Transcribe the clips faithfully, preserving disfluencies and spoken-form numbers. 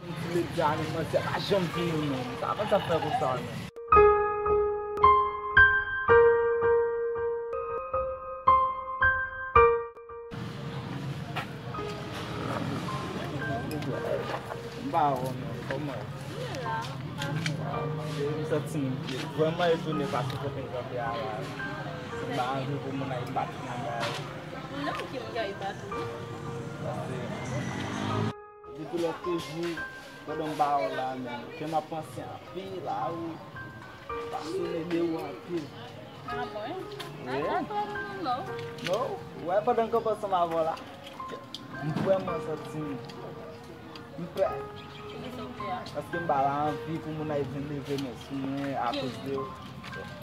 Ti medya menm, manzè pa janm vini menm. Sa pa sa fè konsa menm. M pa wè w non, kòman w ye? M santi m vrèman etone fason kote m kanpe a la. M pa anvi pou moun al bat mwen bagay. Non, ki moun ki al bat ou? Paske depi lòt jou, pandan m pa wè w la menm, kè m ap panse anpil a ou. Pasyone de ou anpil. Ah bon? Wi. Ata klè nan non. Non, ou wè pandan m kanpe ansanm avè w la, m vrèman santi m, m pè. Poukisa w pè a? Paske m pa anvi pou moun al vin leve men sou mwen akoz de ou.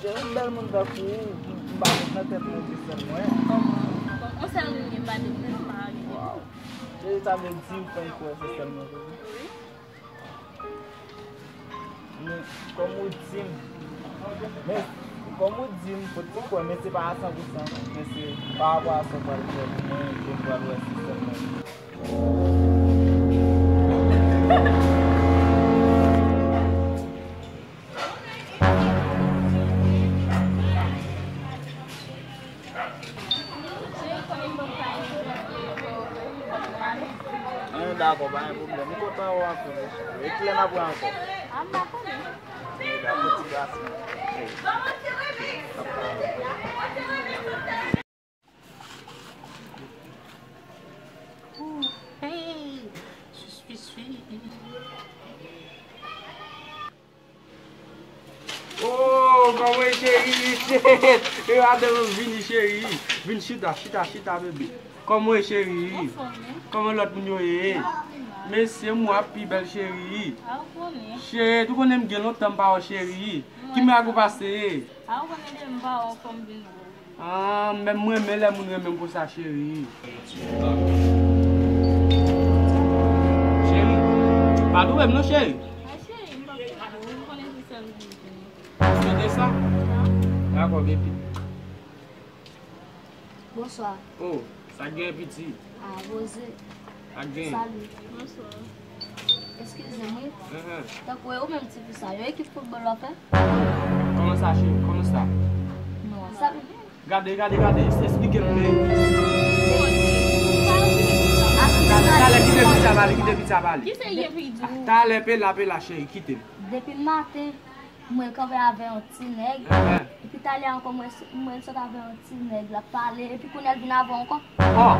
Gen yon bèl moun tankou ou, m pa met nan tèt mwen ke sèl mwen. Kòman? Kòman? Yon sèl moun gen pa de moun pa rive. Waw. E sa vle di ou fè m kwè se sèl mwen pou ou? Wi. Men, kòm ou di m, men, kòm ou di m, fò ti kwè, men se pa a san pou san, men se pa rapò a sa w pral fè pou mwen, ke m pral wè si sèlman. An, dakò, pa gen pwoblèm. M kontan wè w anpil, wi, cheri. E kilè n ap wè ankò? A, m pa konnen. Dakò, ti gason. Ooh, hey, je suis sweet. Oh, kòman w ye, cheri? Shit! E adan vini, cheri. Vin chita, chita, chita, bebe. Kòman w ye, cheri? Anfòm, wi. Kòman lòt moun yo ye? Mesye, mwen ap pi bèl, cheri. A, ou konnen. Shit, ou konnen m gen lontan m pa wè w, cheri. Ki mirak ou pase? A, ou konnen depi m pa wè w, fò m vin wè w. Ah, menm mwen renmen lè moun renmen m konsa, cheri. Cheri, pa twouble m non, cheri. Ay, cheri, m p ap twouble w, m konnen se sèl ou vle. Ou swete sa? Dakò, baby. Bonswa. Oh, sa k gen, piti? Ah, Rose. Sa k gen? Salut. Bonswa. Eskize m, wi. Tankou e ou menm ti fi sa, yon ekip foutbòl w ap fè? Kòman sa, cheri? Kòman sa? Non, sa. Gade, gade, gade, esplike m, men. Talè, kite piti a pale, kite piti a pale. Talè, pe la, pe la, cheri, kite m. Depi maten, mwen kanpe avè yon ti nèg. Epi talè ankò, mwen, mwen sot avè yon ti nèg, l ap pale, epi kounye a l vin avè w ankò. Oh.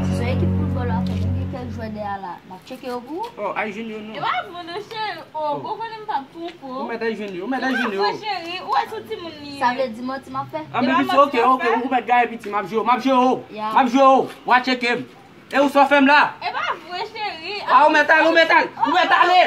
Si se ekip foutbòl w ap fè, gen kèk jwè dèyè a la, m ap tcheke yo pou ou. Oh, ay jwenn yo non. E pa vre non, cheri. Oh, bon, konnen m p ap twonpe w. Ou mèt ay jwenn yo, ou mèt ay jwenn yo. Cheri, ou wè se yon timoun li ye. Sa vle di manti m ap fè? Anben, piti, ok, ok, ou mèt gaye piti, m ap jwe w, m ap jwe w. M ap jwe w, w a tcheke m. E ou sa w fè m la? E pa vre, cheri. A, ou mèt ale, ou mèt ale, ou mèt ale!